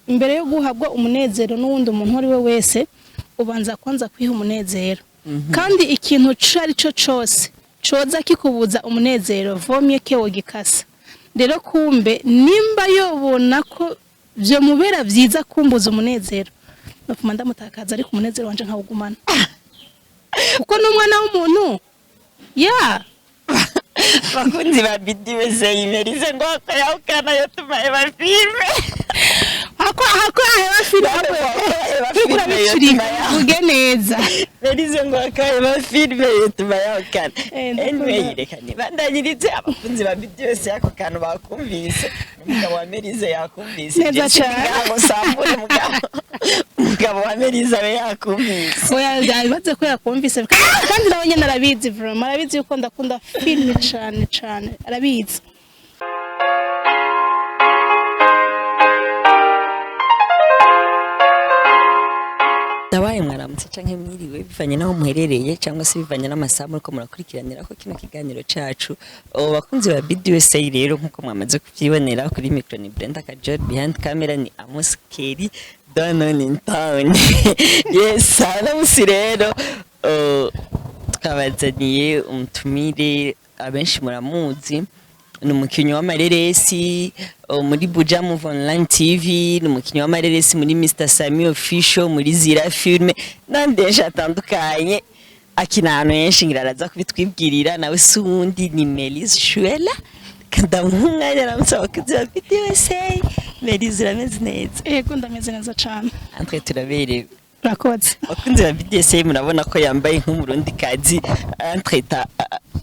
Imbere yo guhabwa umunezero n'uwundi muntu uwo ari we wese, ubanza kwanza kwiha umunezero. Kandi ikintu ico ari cyo cose coza kikubuza umunezero, vomye ke wogikasa. Rero kumbe nimba yobona ko vyomubera vyiza kumbuza umunezero, nopfuma ndamutakaza, ariko umunezero wanje nkawugumana, kuko n'umwana w'umuntu ya. Bakunzi ba BDUSA, Melize ngo akayahukana yo tumaheba filme. Hako hako aheba filime. Aheba turiko filme. urabicurika, vuge neza. Melize ngo akaheba filme yo tumayahukana. Ndakunda. Anyway, reka nibandanyirize. Abakunzi ba BDUSA, ako kantu bakumvise, umugabo wa Melize yakumvise. Neza Je cane. singaho sambure mugabo, umugabo wa Melize abe yakumvise. Oya, yabibaze ko yakumvise, kandi nawe nyene arabizi, vraiment arabizi yuko ndakunda filime cane cane, arabizi. Ndabaye mwaramutse canke mwiriwe, bivanye n'aho muherereye cyangwa se bivanye n'amasaha muriko murakurikiranira ko kino kiganiro cacu. Abo bakunzi ba BDUSA rero, nkuko mwamaze kuvyibonera, kuri micro ni Brenda Kajol, behind camera ni Amos Kelly Danon in town. Yes, hano rero twabazaniye umutumire, abenshi muramuzi, ni umukinnyi w'amareresi muri Buja Move Online TV, ni umukinnyi w'amareresi muri Mr Sami Official, muri Zira Filme n'andi henshi hatandukanye, akina ahantu henshi. Ngira araza kubitwibwirira nawe. Si uwundi, ni Melise Shuela. Ndamuha umwanya aramutse abakunzi ba BDUSA. Melise, urameze neza? Yego, ndameze neza cane. Natwe turaberewe. Urakoze. Abakunzi ba BDSA, murabona ko yambaye nk'umurundi kazi. Entreta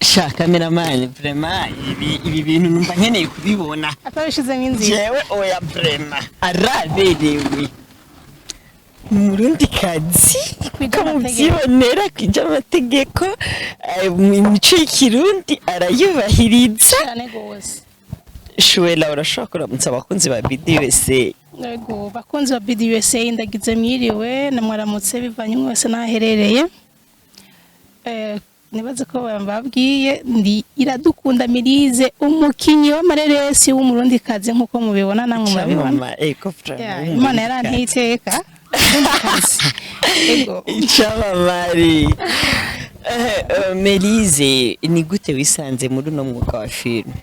sha cameraman, vraiment ibi bintu numva nkeneye kubibona. Atabishizemo inzira. Jewe oya, vraiment araberewe, umurundi kazi. Kwija ko amategeko. Muvyibonera kwija amategeko, imico y'ikirundi arayubahiriza. Cane gose. Shuela, urashobora kuramutsa abakunzi ba BDSA? Yego, bakunzi ba BDUSA, ndagize mwiriwe namwaramutse, bivanye umwe wese n'aherereye. Nibaze ko babwiye, ndi Iradukunda Mirize, umukinyi w'amareresi w'umurundikazi, nk'uko mubibona namwe murabibona. Icamama, ego. Ya, Vraiment. Imana yaranteye iteka, umurundikazi. Yego. Icamamare. Melize, ni gute wisanze muri uno mwuga wa filime?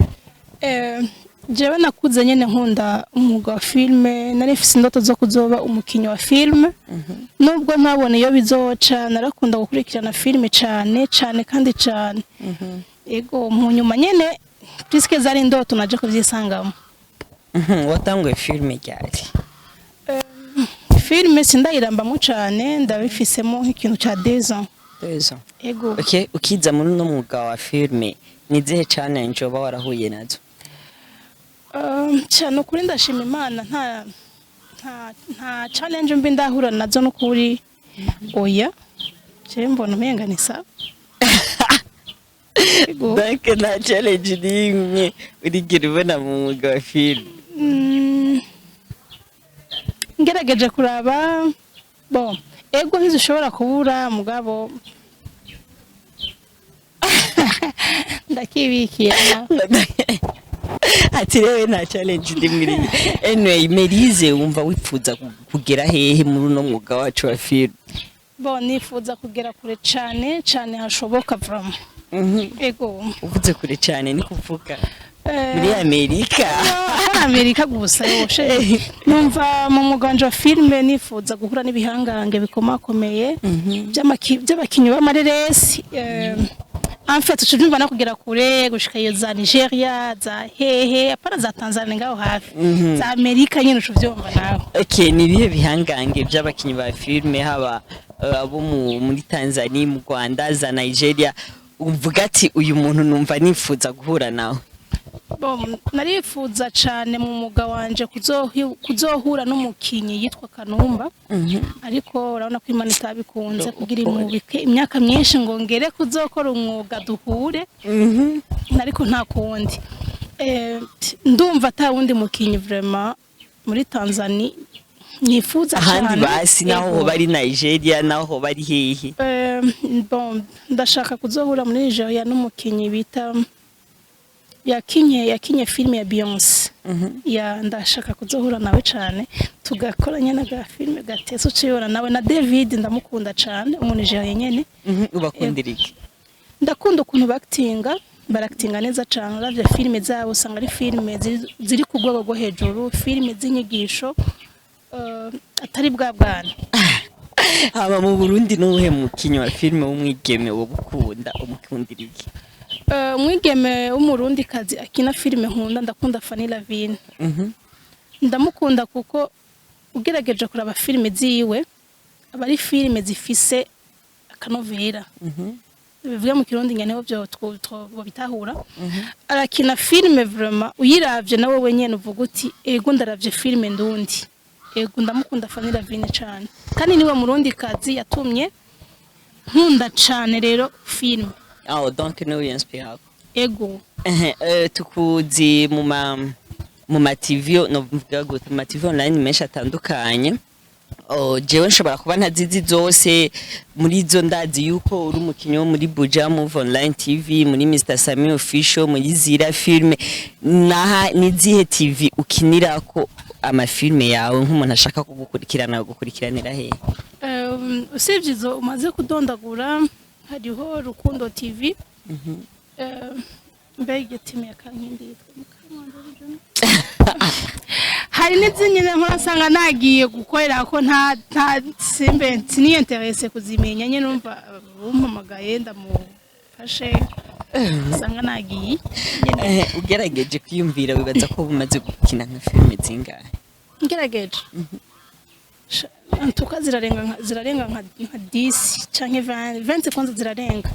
Jewe nakuze nyene nkunda umwuga wa filme, nari mfise indoto zo kuzoba umukinyi wa filme, nubwo ntabona iyo bizoca. Narakunda gukurikirana filme cane cane kandi cane. Ego, mu nyuma nyene, puisque zari indoto, naje kuvyisangamo. Watanguye filime ryari? Filme sindayirambamo cane, ndabifisemo nk'ikintu ca 2 ans. 2 ans. Ego. Okay, ukiza muri uno mwuga wa filime, ni izihe challenge uba warahuye nazo? Cyane ukuri, ndashima Imana, nta challenge mbi ndahura nazo n'ukuri, oya. Jewe mbona umenga ni sawa. Ego. Donc nta challenge n'imwe urigera ubona mu mwuga wa filime? Ngerageje kuraba, bon, ego ntizishobora kubura, mugabo ndakibikiye. Ati rero nta challenge ndi muri. Anyway, Melize, wumva wifuza kugera hehe muri uno mwuga wacu wa filime? Bon, nifuza kugera kure cane cane hashoboka, vraiment. Ego. Uvuze kure cyane, ni kuvuga muri Amerika? Atari Amerika gusa yoshe. Numva mu muganje wa filime nifuza guhura n'ibihangange bikomakomeye by'abakinyi b'amareresi. En fait, tucumva no kugera kure, gushika iyo za Nigeria, za hehe, apana za Tanzania ngaho hafi, za Amerika nyine, ucuvyumva nawe. Okay, ni ibihe bihangange by'abakinyi ba filime, haba abo muri Tanzania, mu Rwanda, za Nigeria, uvuga ati uyu muntu numva nifuza guhura nawe? Bon, narifuza cane mu mwuga wanje kuzohura n'umukinyi yitwa Kanumba, ariko urabona ko Imana itabikunze kugira imubike imyaka myinshi ngo ngere kuzokora umwuga duhure, ariko nta kundi. Ndumva ata wundi mukinyi vraiment muri Tanzania nifuza Ahandi cane. basi, naho Ego. hoba ari Nigeria, naho hoba ari hehe? Bon, ndashaka kuzohura muri Nigeria n'umukinyi bita yakinye filime ya Beyonce. Ya, ndashaka kuzohura nawe cane, tugakora nyene aga filme gatese uciyora nawe. Na David ndamukunda cane, umunigeria nyene. Ubakundira iki? Ndakunda ukuntu bakitinga, barakitinga neza cane. Uravye filime zabo usanga ari filime ziri ku rwego rwo hejuru, filime z'inyigisho, atari bwa bwana. Haba mu Burundi, n'uwuhe mukinyi wa filime w'umwigeme woba ukunda? Umukundira iki? Umwigeme w'umurundikazi akina filime nkunda, ndakunda Fanny Lavine. Ndamukunda kuko ugerageje kuraba filime ziwe, aba ari filime zifise akanovera, bivuga mu Kirundi nyene byo bitahura. Arakina filime vraiment uyiravye nawe wenyene uvuga uti: "Ego, ndaravye filime ndundi." Ego, ndamukunda Fanny Lavine cane, kandi niwe murundi kazi yatumye nkunda cane rero filime. Aho donc niwe winspira? Ego. Tukuzi mu ma TV, no mvuga gute, mu ma TV online menshi atandukanye. Oh, jewe nshobora kuba ntazizi zose. Muri zo ndazi yuko uri umukinyi wo muri Buja Move Online TV, muri Mr Sami Official, muri Zira Film. Naha nizihe TV ukinirako amafilme yawe? Nk'umuntu ashaka kugukurikirana, gukurikiranira hehe? Usibye izo umaze kudondagura, hariho Rukundo TV. Mbega iyo timu ya Kankindi yitwa Mukamwanda Region. Hari n'izindi nkora nsanga nagiye gukorera ko nta simbe siniyenterese kuzimenya nyine. Numva umpamagaye ndamufashe, usanga nagiye nyine. Ugerageje kwiyumvira, wibaza ko bumaze gukina nka filime zingahe? Ngerageje, antuka zirarenga nka 10 canke 20, 20 kwanza zirarenga.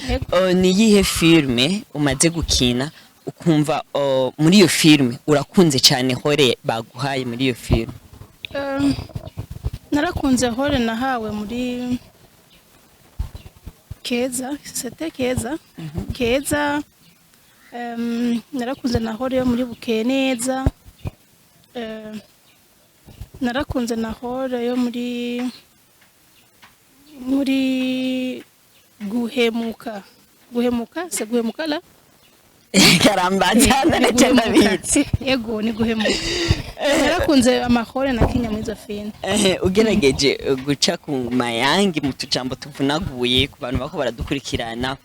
Yego. Oh, ni iyihe filime umaze gukina ukumva, oh, muri iyo filime urakunze cyane rôle baguhaye muri iyo filime? Narakunze rôle nahawe muri Keza, c'était Keza. Keza, narakunze na rôle yo muri Bukeye neza. Narakunze na rôle yo muri Guhemuka. Guhemuka, c'est Guhemuka la? Karambaza ndetse ndabizi. Ego, ni Guhemuka. Narakunze ama rôle nakinya muri izo filime. Ugerageje guca ku mayange mu tujambo tuvunaguye ku bantu bako baradukurikirana,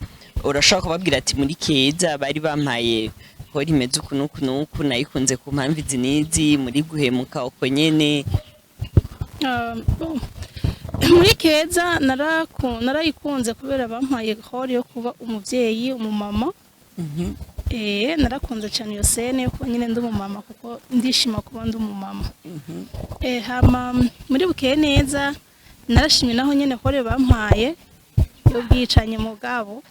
urashobora kubabwira ati: "Muri Keza bari bampaye rôle imeze uku n'uku n'uku, nayikunze ku mpamvu izi n'izi, muri Guhemuka uko nyene." Bon. Muri Keza narayikunze kubera bampaye rôle yo kuba umuvyeyi, umumama. Narakunze cyane iyo scène yo kuba nyine ndi umumama, kuko ndishima kuba ndi umumama. Hama muri Bukeye neza narashimye naho nyene rôle bampaye y'ubwicanyi, mugabo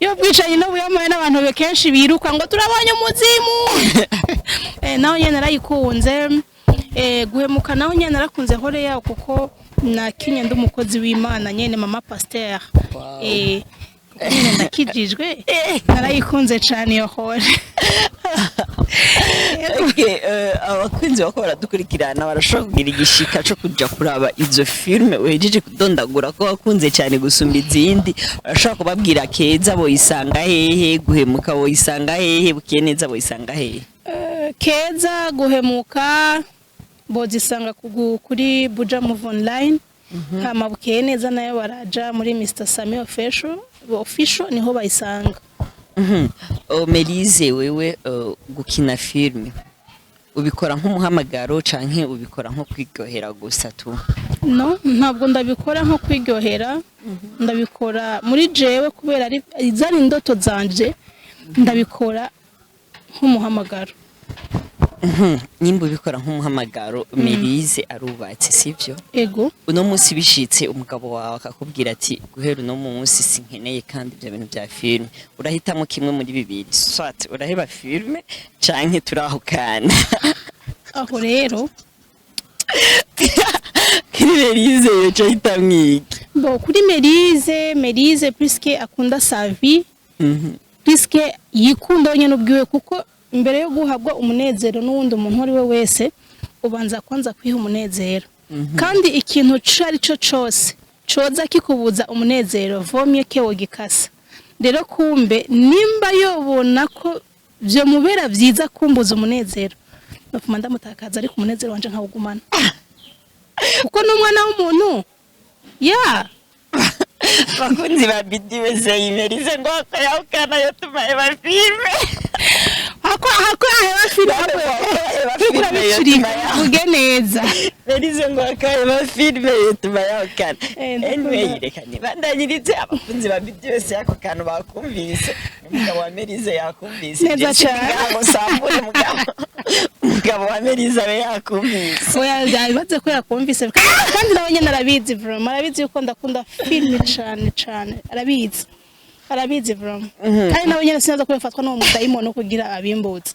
y'ubwicanyi no buyamaye n'abantu kenshi biruka ngo turabonye umuzimu. Naho nyene narayikunze. Guhemuka naho nyene narakunze rôle yawo, kuko nakinye ndi umukozi w'Imana nyene, mama pasteur. Kuko nyene ndakijijwe, narayikunze cane iyo rôle. Okay, abakunzi bako baradukurikirana barashobora kugira igishika co kuja kuraba izo filme uhejeje kudondagura ko wakunze cyane gusumba izindi. Barashobora kubabwira Keza boyisanga hehe, Guhemuka boyisanga hehe, Bukeye neza boyisanga hehe? Keza, Guhemuka bozisanga kuri Buja Move Online. Hama Bukeye neza nayo baraja muri Mr Sami Official, niho bayisanga. Oh, Melize, wewe gukina filme ubikora nk'umuhamagaro canke ubikora nko kwiryohera gusa tu? No, ntabwo ndabikora nko kwiryohera. Ndabikora muri jewe kubera ari zari indoto zanje, ndabikora nk'umuhamagaro. Nimba ubikora nk'umuhamagaro, Melize arubatse, sivyo? Ego. Uno munsi bishitse umugabo wawe akakubwira ati: "Guhera uno munsi sinkeneye kandi ibyo bintu bya filme," urahitamo kimwe muri bibiri: soit uraheba filme canke turahukana. Aho rero Kuri Melize yoca ahitamwo iki? Bon, kuri Melize, Melize puisque akunda sa vie, puisque yikunda wenyine ubwiwe, kuko imbere yo guhabwa umunezero n'uwundi muntu uwo ari we wese, ubanza kwanza kwiha umunezero. Kandi ikintu ico ari cyo cose coza kikubuza umunezero, vomye ke wogikasa. Rero kumbe nimba yobona ko Vyomubera vyiza kumbuza umunezero, nopfuma ndamutakaza, ariko umunezero wanje nkawugumana, kuko n'umwana w'umuntu ya. Bakunzi ba Bidi wese, Merize ngo akoyahukana yo tumaheba filme. Hako hako aheba filime. Aheba filme yo turiko tumaya. Vuge neza. Merize ngo akaheba filme yo tumayahukana. Eh, ndakunda. Anyway, reka nibandanyirize. Abakunzi ba Bidi wese, ako kantu bakumvise, umugabo wa Merize yakumvise. Neza Jesse cane. Mugabo sambure, mugabo wa Merize abe yakumvise. Oya, yabibaze ko yakumvise, kandi nawe nyene arabizi, vraiment arabizi yuko ndakunda filime cane cane. Arabizi, arabizi vraiment, kandi nawe nyene sinaza ko yafatwa n'uwo mudayimoni kugira abimbuze.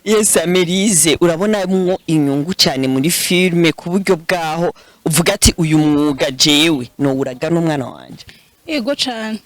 Yes, Merize, urabonamwo inyungu cyane muri filme, ku buryo bwaho uvuga ati: "Uyu mwuga jewe nowuraga n'umwana wanje"? Ego cane.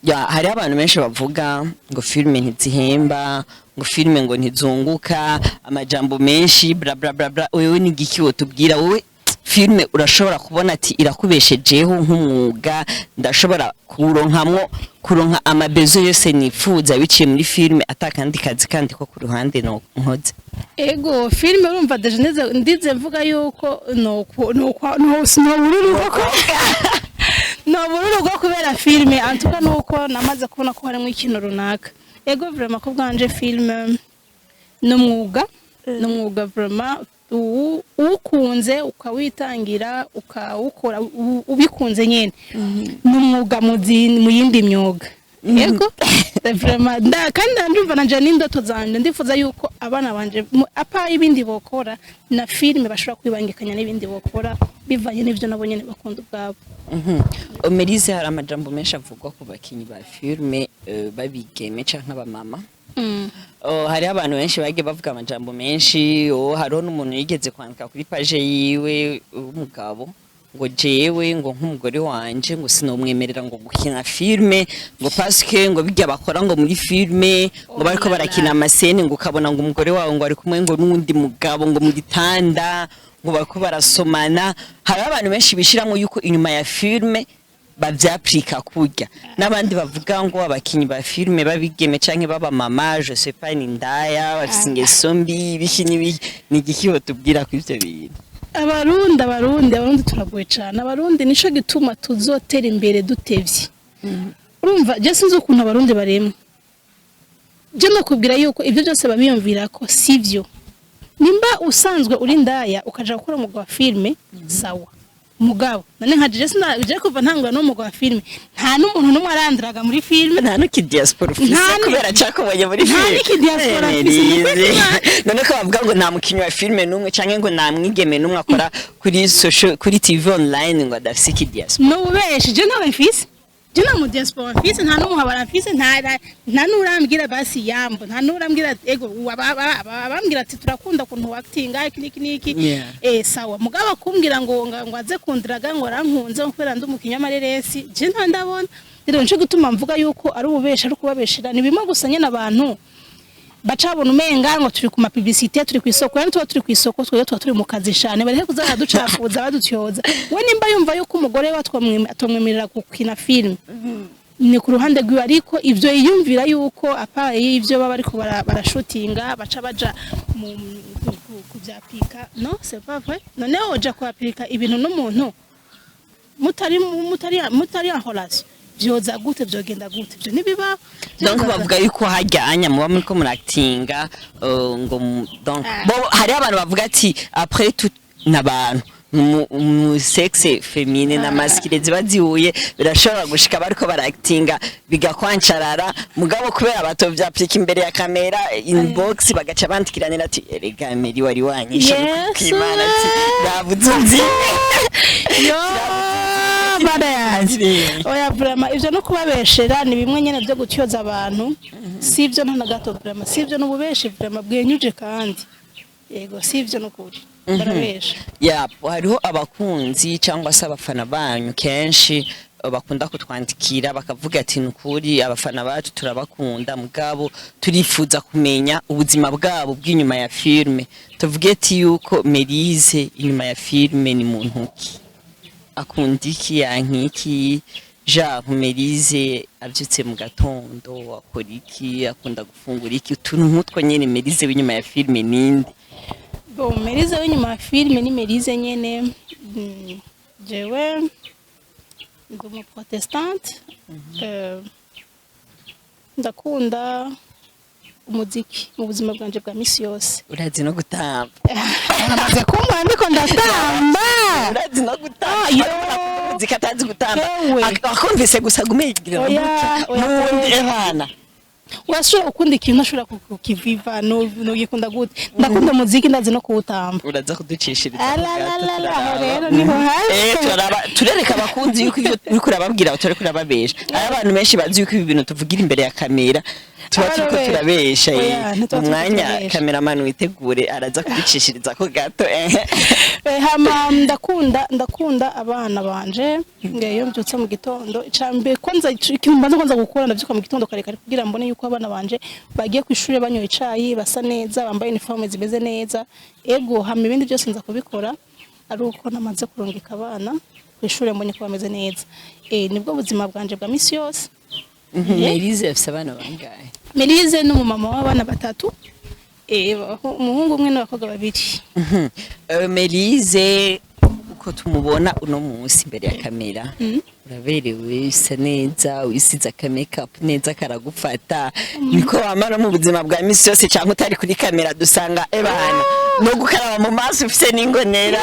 Ya, hariho abantu benshi bavuga ngo filme ntizihemba, ngo filme ngo ntizunguka, amajambo menshi, bla bla bla bla. Wewe ni igiki wotubwira? Wowe filme urashobora kubona ati irakubeshejeho nk'umwuga, ndashobora kuronkamwo, kuronka amabezo yose nifuza biciye muri filme, atakandi kazi kandi ko ku ruhande no nkoze? Ego, filime urumva déjà ndize mvuga yuko nobura urugo kubera filime. Antuka nuko namaze kubona ko harimo ikintu runaka. Ego, vraiment ko bwanje filime n'umwuga, n'umwuga vraiment uwukunze ukawitangira, ukawukora ubikunze nyene, n'umwuga mu yindi myuga. Yego, vraiment kandi ndumva nanje n'indoto zanje, ndifuza yuko abana banje apa ibindi bokora na filime bashobora kwibangikanya n'ibindi bokora, bivanye n'ivyo nabo nyene bakunda ubwabo. Merize, hari amajambo menshi avugwa ku bakinyi ba filme babigeme canke abamama. Oh, hariho abantu benshi bagiye bavuga amajambo menshi. Oh, hariho n'umuntu yigeze kwandika kuri page yiwe w'umugabo ngo jewe ngo nk'umugore wanje ngo sinomwemerera ngo gukina filme, ngo parce ngo bijya bakora ngo muri filme ngo bariko barakina ama scènes, ngo ukabona ngo umugore wawe ngo ari kumwe ngo n'uwundi mugabo ngo mu gitanda, ngo bariko barasomana. Hariho abantu benshi bishiramwo yuko inyuma ya filme bavyapurika kurya, n'abandi bavuga ngo abakinyi ba filme babigeme canke baba mama, je sais pas, ni ndaya, bafise ingeso mbi, ibiki n'ibiki. Ni igiki tubwira ku ivyo bintu? Abarundi, abarundi, abarundi turagoye cane. Abarundi nico gituma tuzotera imbere dutevye. Urumva, je sinzi ukuntu abarundi baremwe. Je nokubwira yuko ibyo byose babiyumvira ko sivyo. Nimba usanzwe uri ndaya ukaja gukora umwuga wa filme, sawa. Mugabo none nka je sina, je kuva ntangura n'umwuga wa filme, nta n'umuntu n'umwe arandiraga muri filme. Nta n'ukidiaspora ufise? Kubera cakubonye muri Nta filme. n'ikidiaspora mfise. Merize. None ko bavuga ngo nta mukinyi wa filme n'umwe canke ngo nta mwigeme n'umwe akora kuri social, kuri TV online ngo adafise ikidiaspora? Nububeshi, je ntawe mfise. Je nta mu diaspora mfise, nta n'umuhabara mfise, nta n'urambwira basi yambo, nta n'urambwira ati, ego abambwira ati turakunda ukuntu actinga iki n'iki n'iki. Sawa, mugabo kumbwira ngo aze kundiraga ngo arankunze ngo kubera ndi umukinyi w'amareresi, je nta ndabona. Rero nico gituma mvuga yuko ari ububesha, ari ukubabeshera. Ni bimwe gusa nyene abantu bacabona umenga ngo turi ku ma publicité, turi ku isoko. Yani tuba turi ku isoko, twebwe tuba turi mu kazi cyane. Bareke kuza baraducafuza, badutyoza. We nimba yumva yuko umugore we atomwemerera gukina filime, ni ku ruhande rwiwe. Ariko ivyo yiyumvira yuko apa y'ivyo baba bariko barashutinga baca baja mu kuvyapika, non, c'est pas vrai. Noneho woja kuapika ibintu n'umuntu mutari en relation, vyoza gute? Vyogenda gute? Ivyo ntibibaho. Donc bavuga yuko hajyanya muba muriko murakitinga ngo donc bo hariho abantu bavuga ati après tout n'abantu mu sexe féminin na masculine ziba zihuye, birashobora gushika bariko barakitinga bigakwancarara, mugabo kubera batovyaplika imbere ya kamera, inbox bagaca bandikiranira ati: "Erega Meri wari wanyishe." Yesu. Kwimana ati nabuze nzi. Yo bana yanjye, oya, vraiment ivyo no kubabeshera, ni bimwe nyene byo gutyoza abantu. Si ivyo nta na gato, vraiment si ivyo, n'ububeshi vraiment bwenyuje. Kandi yego, si ivyo n'ukuri, barabesha. Ya, hariho abakunzi cyangwa se abafana banyu kenshi bakunda kutwandikira bakavuga ati: "Nukuri abafana bacu turabakunda, mugabo turifuza kumenya ubuzima bwabo bw'inyuma ya filme." Tuvuge ati yuko Merize inyuma ya filme ni muntu ki? Akunda iki, yankiki? Genre Melize avyutse mu gatondo akora iki? Akunda gufungura iki? Utuntu nk'utwo nyene. Melize w'inyuma ya filime ninde? Bon, Melize w'inyuma ya filime ni Melize nyene. Jewe ndi umu protestante. Ndakunda umuziki mu buzima bwanje bwa misi yose. Urazi no gutamba? Namaze kumbona ndiko ndatamba. Urazi no gutamba? Ah, yo. Umuziki atazi gutamba. Yewe. Akumvise gusa agume yigira Oya, oya, n'uwundi oya. Ebana. Urashobora gukunda ikintu ntashobora kukiviva, nugikunda gute? Ndakunda umuziki, ndazi no kuwutamba. Uraza kuducishiriza. Alalalala, aho rero niho hafi. Turaraba, turereka abakunzi yuko ivyo uriko urababwira utariko urababesha. Hari abantu benshi bazi yuko ibi bintu tuvugira imbere ya kamera tuba turiko Abarobesha. turabesha. Oya, ntituba turiko Umwanya turabesha. cameraman witegure, araza kuducishiriza ko gato. Hama ndakunda abana banje. Iyo mbyutse mu gitondo, icambere kwanza, ikintu mbanza kwanza gukora, ndavyuka mu gitondo kare kare kugira mbone yuko abana banje bagiye ku ishuri banyoye icayi, basa neza, bambaye uniforme zimeze neza. Ego, hama ibindi byose nza kubikora ari uko namaze kurungika abana ku ishuri, mbonye ko bameze neza. Nibwo buzima bwanje bwa misi yose. Melize afise abana bangahe? Melize ni umumama w'abana batatu, umuhungu umwe n'abakobwa babiri. Melize uko tumubona uno munsi imbere ya kamera, uraberewe, usa neza, wisize aka makeup neza karagufata. Niko wamara mu buzima bwa misi yose, cyangwa utari kuri kamera dusanga ebana no gukaraba mu maso ufise n'ingonera?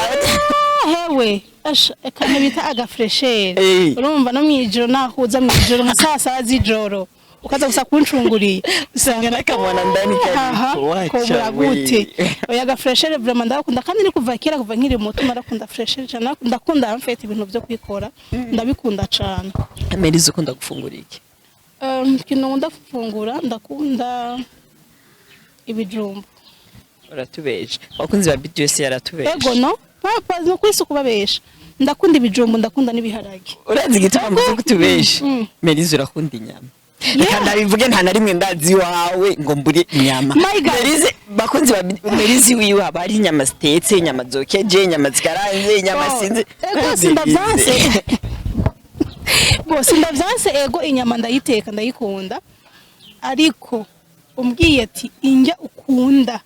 Hewe asha, akantu bita aga fraîcheur. Urumva no mwijoro, nahuza mwijoro nka saa saba z'ijoro, ukaza gusa kuncunguriye, usanga n'akamona ndani Aha, kariko waca. Kobura We. gute? Oya, aga fraîcheur vraiment ndakunda, kandi ni kuva kera, kuva nkiri muto narakunda fraîcheur cyane. Ndakunda en fait ibintu byo kwikora, ndabikunda cyane. Melize, ukunda gufungura iki? Ikintu nkunda gufungura, ndakunda ibijumbu. Uratubesha, abakunzi ba BTS, yaratubesha. Ego, no papa, no kwisi kubabesha. Ndakunda ibijumbu, ndakunda n'ibiharage. Urazi igituma mvuze kutubesha? Mm. Melize, urakunda inyama. Reka ndabivuge, nta na rimwe ndazi iwawe ngo mbure inyama. My God. Melize, bakunzi ba Melize, wiwe haba hari inyama zitetse, inyama zokeje, inyama zikaranze, inyama Oh, sinzi. Ego, sindavyanse bo, sindavyanse. Ego, inyama ndayiteka, ndayikunda, ariko umbwiye ati indya ukunda,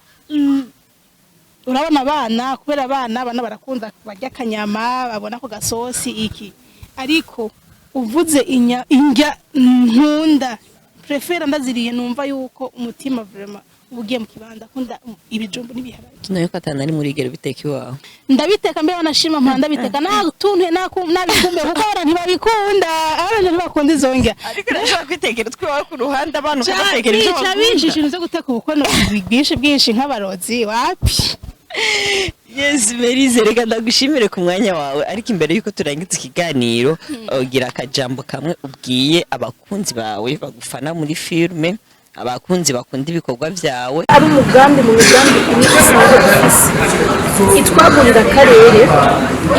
urabona abana, kubera abana barakunda barya akanyama, babona ko gasosi iki, ariko uvuze indya nkunda préfère, ndaziriye numva yuko umutima vraiment uba ugiye mu kibanza. Akunda ibijumbu n'ibiharage. Nayo ko atana ari muri igero biteka iwawe? Ndabiteka mbere, banashima mpora ndabiteka natuntu nabikumbe, kuko abana ntibabikunda, abana ntibakunda izo ndya. Ariko urashobora kwitekera utwiwawe ku ruhande, abana ukabatekera ibyo Bica bakunda. binjije ibintu byo guteka ubukono bwinshi bwinshi nk'abarozi, wapi. Yes, Melize, reka ndagushimire ku mwanya wawe, ariko imbere yuko turangiza ikiganiro, ugira akajambo kamwe ubwiye abakunzi bawe bagufana muri filme, abakunzi bakunda ibikorwa byawe. Ari umugambi mu migambi ine isanzwe ifise itwagurira akarere,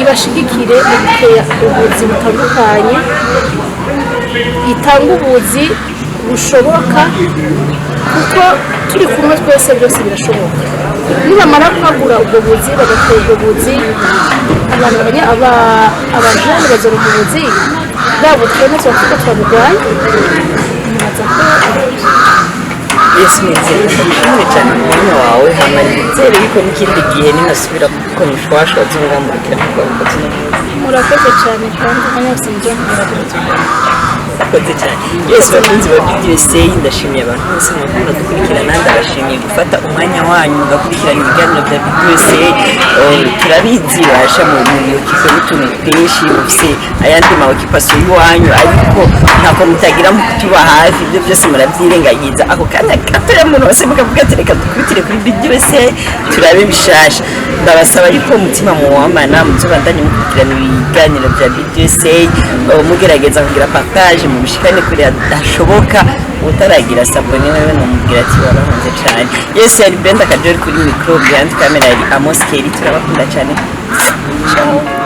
ibashigikire mu gukeya ubuzi butandukanye, itanga ubuzi bushoboka, kuko turi kumwe twese byose birashoboka. Nibamara kwagura ubwo buzi, bagakora ubwo buzi, abantu abajene bazoronka ubuzi bwabo, twebwe tuba twabugwaye. Nibaza ko Yes, Melize, reka ndagushimire cyane ku mwanya wawe, hama nizere yuko n'ikindi gihe ninasubira kugukoresha wazungamurikira kuko wabikoze uno munsi. Murakoze cyane, kandi umwanya wose mujya murakoze. Murakoze cyane. Yes, bakunzi ba BDSA, ndashimiye abantu bose mukunda dukurikirana, ndabashimiye gufata umwanya wanyu mugakurikirana ibiganiro bya BDSA. Turabizi basha mu mukiko n'utuntu twinshi, mufise ayandi ma occupation y'iwanyu, ariko ntako mutagira mu kutuba hafi. Ibyo byose murabyirengagiza, ako kanya gatoya muntu wese mukavuga ati reka dukubitire kuri BDSA turabe bishasha. Ndabasaba yuko umutima muwamana, muzobandanye mukurikirana ibiganiro bya BDSA, mugerageza kugira partage, mubishikane kure hashoboka. Utaragira s'abonner wewe namubwira ati warahunze cyane. Yes, yari Brenda Kajori kuri micro, behind camera yari Amos Kelly. Turabakunda cyane, ciao.